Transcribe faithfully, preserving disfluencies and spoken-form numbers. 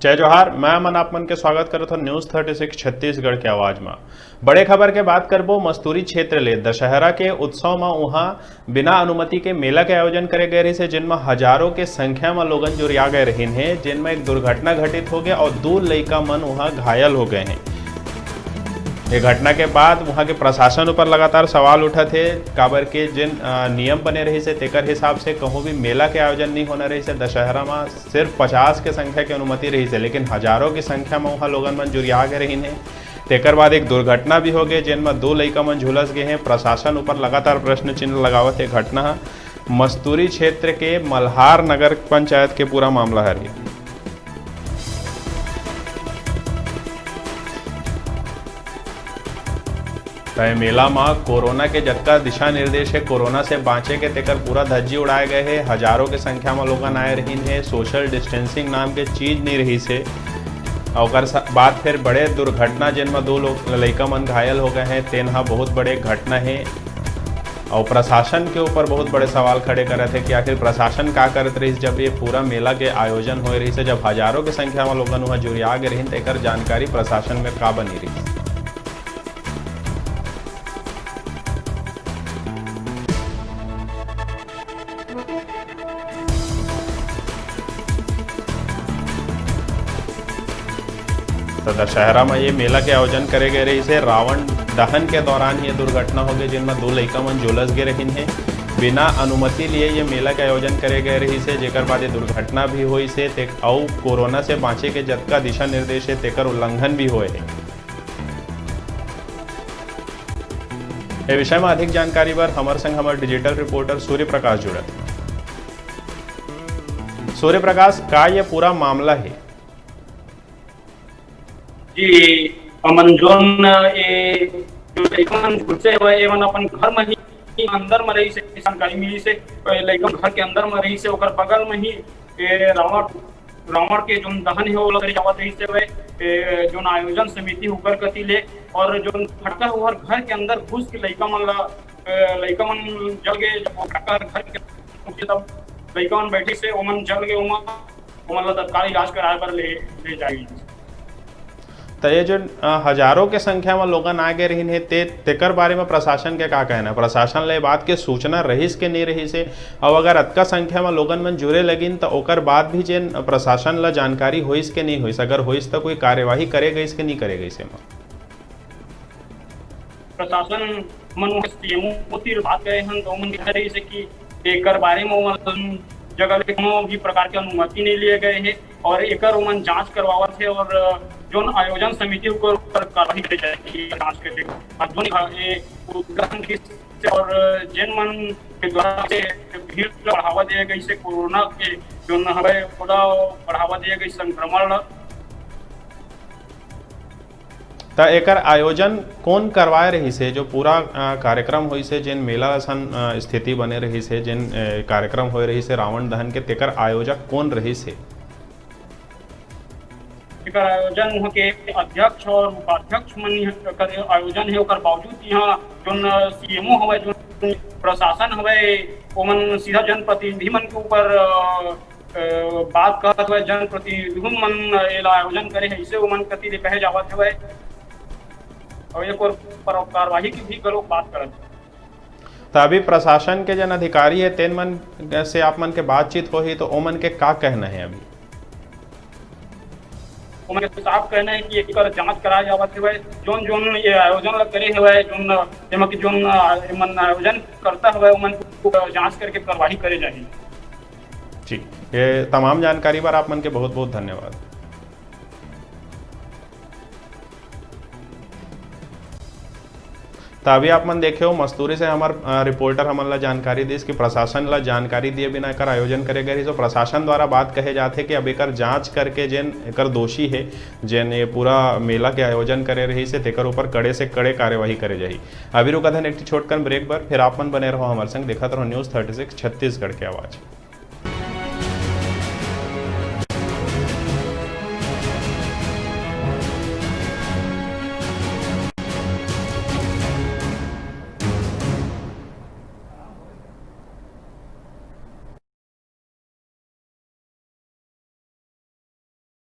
जय जोहार, मैं अमन आप मन के स्वागत करत हौं News Thirty Six छत्तीसगढ़ के आवाज म। बड़े खबर के बात करबो मस्तूरी क्षेत्र ले। दशहरा के उत्सव म उहां बिना अनुमति के मेला के आयोजन करे गए रहिस हे, जिन म हजारों के संख्या म लोगन जुरिया गए रहिन हे, जिन म एक दुर्घटना घटित हो गए और दो लइका मन उहां घायल हो गए हैं। ये घटना के बाद उहां के प्रशासन ऊपर लगातार सवाल उठत हे, काबर के जिन, अ, नियम बने रहिस हे, तेकर हिसाब से कहूं भी मेला के आयोजन नहीं होना रहिस हे। दशहरा म सिर्फ पचास के संख्या के अनुमति रहिस हे, लेकिन हजारों की संख्या म उहां लोगन मन जुरिया गए रहिन हे। तेकर बाद एक दुर्घटना भी हो गए, जेन म दो लइका मन झुलस गए हैं। प्रशासन ऊपर लगातार प्रश्न चिन्ह लगावत हे। घटना ह मस्तूरी क्षेत्र के मल्हार नगर पंचायत के पूरा मामला हरे। त ए मेला म कोरोना के जतका दिशा निर्देश हे, कोरोना से बांचे के, तेकर पूरा धज्जी उड़ाए गए हे। हजारों के संख्या म लोगन आए रहिन हे। सोशल डिस्टेंसिंग नाम के चीज नहीं रहिस हे। अउ ओकर सा-, बाद फिर बड़े दुर्घटना, जेन म दो लोग, लइका मन घायल हो गए हैं, तेन ह बहुत बड़े घटना हे। अउ प्रशासन के ऊपर बहुत बड़े सवाल खड़े करत हे कि आखिर प्रशासन का करत रहिस, जब ये पूरा मेला के आयोजन होए रहिस हे, जब हजारों के संख्या म लोगन उहां जुरिया गे रहिन, त एकर जानकारी प्रशासन में का बनी रहिस? त दशहरा म ये मेला के आयोजन करे गए रहिस हे। रावण दहन के दौरान ये दुर्घटना हो गई, जिन म दो लइका मन झुलस गे रहिन हे। बिना अनुमति लिए ये मेला के आयोजन करे गए रहिस हे, जेकर बाद ये दुर्घटना भी होइस हे। ते अउ कोरोना से बांचे के जतका दिशा निर्देश हे, तेकर उल्लंघन भी होए हे। ए विषय म अधिक जानकारी बर हमर संग हमर डिजिटल रिपोर्टर सूर्य प्रकाश जुड़त हे। सूर्य प्रकाश, का ये पूरा मामला हे? जी, अमन, जोन ए, जो लइका मन घुसे हवय, एमन अपन घर म ही अंदर म रहिस हे, जानकारी मिलिस हे। लइका मन घर के अंदर म रहिस हे, ओकर बगल म ही ए, रावण, रावण के जोन दहन हे, ओला करे जावत रहिस हवय, ए, जोन आयोजन समिति उकर कति ले, और जोन फटका हर घर के अंदर घुस के लइका मन ला, ए, लइका मन जल गए। जब वो फटका हर घर के घुस के, तब लइका मन बैठे से ओमन जल गए, ओमन, ओमन ला तत्काल इलाज कराए बर ले, ले जाए। त ये जो, अ, हजारों के संख्या म लोगन आ गए रहिन हे, ते, तेकर बारे म प्रशासन के का कहना हे? प्रशासन ले बात के सूचना रहिस के नहीं रहिस हे? अउ अगर अतका संख्या म लोगन मन जुरे लगिन, त ओकर बाद भी जेन प्रशासन ला जानकारी होइस के नहीं होइस? अगर होइस, त कोई कार्यवाही करे गइस के नहीं करे गइस एमा? प्रशासन मन सीएमओ तीर बात करे हन, तो मन कहे रहिस हे कि एकर बारे म ओमन जगह ले कोनो भी प्रकार के अनुमति नहीं लिए गए हे और एकर ओमन जांच करवावत हे और जोन आयोजन समिति ओकर ऊपर कार्रवाई करे जाएगी जांच करके। और जोन ये उद्घाटन की और जेन मन के द्वारा से भीड़ बढ़ावा दिए गई से कोरोना के जोन हवे ओला बढ़ावा दिए गई संक्रमण ला। त एकर आयोजन कोन करवाए रहिस हे? जो पूरा, अ, कार्यक्रम होइस हे, जेन मेला असन, अ, स्थिति बने रहिस हे, जेन, अ, कार्यक्रम होए रहिस हे रावण दहन के, तेकर आयोजक कोन रहिस हे? एकर आयोजन उहाँ के अध्यक्ष और उपाध्यक्ष मन कर आयोजन हे, ओकर बावजूद इहाँ जोन सीएमओ हवय, जोन प्रशासन हवय, ओमन सीधा जनप्रतिनिधि मन के ऊपर, अ, अ, बात करत हवय, जनप्रतिनिधि मन एला आयोजन करे हे, अइसे ओमन कति ले कहे जावत हवय। अउ एक ओर पर-, कार्रवाई की भी घलोक बात करत हवय। त अभी प्रशासन के जन अधिकारी हे, तेन मन से आप मन के बातचीत होही, तो ओमन के का कहना हे अभी? ओमन के साफ कहना हे कि एकर जांच कराए जावत हवय, जोन, जोन ये आयोजन ल करे हवय, जोन, जेमा कि जोन, अ, एमन आयोजन करता हवय, ओमन को जांच करके कार्रवाई करे जाही। जी, ये तमाम जानकारी बर आप मन के बहुत-बहुत धन्यवाद। त अभी आप मन देखे हो, मस्तूरी से हमर, अ, रिपोर्टर हमन ला जानकारी दिस कि प्रशासन ला जानकारी दिए बिना एकर आयोजन करे गए रहिस। तो प्रशासन द्वारा बात कहे जाथे कि अब एकर जांच करके जेन एकर दोषी हे, जेन ये पूरा मेला के आयोजन करे रहिस हे, तेकर ऊपर कड़े से कड़े कार्यवाही करे जाही। अभी रुकत हन एक ठो छोटकन ब्रेक बर, फिर आप मन बने रहो हमर संग, देखत रहो News Thirty Six छत्तीसगढ़ के आवाज।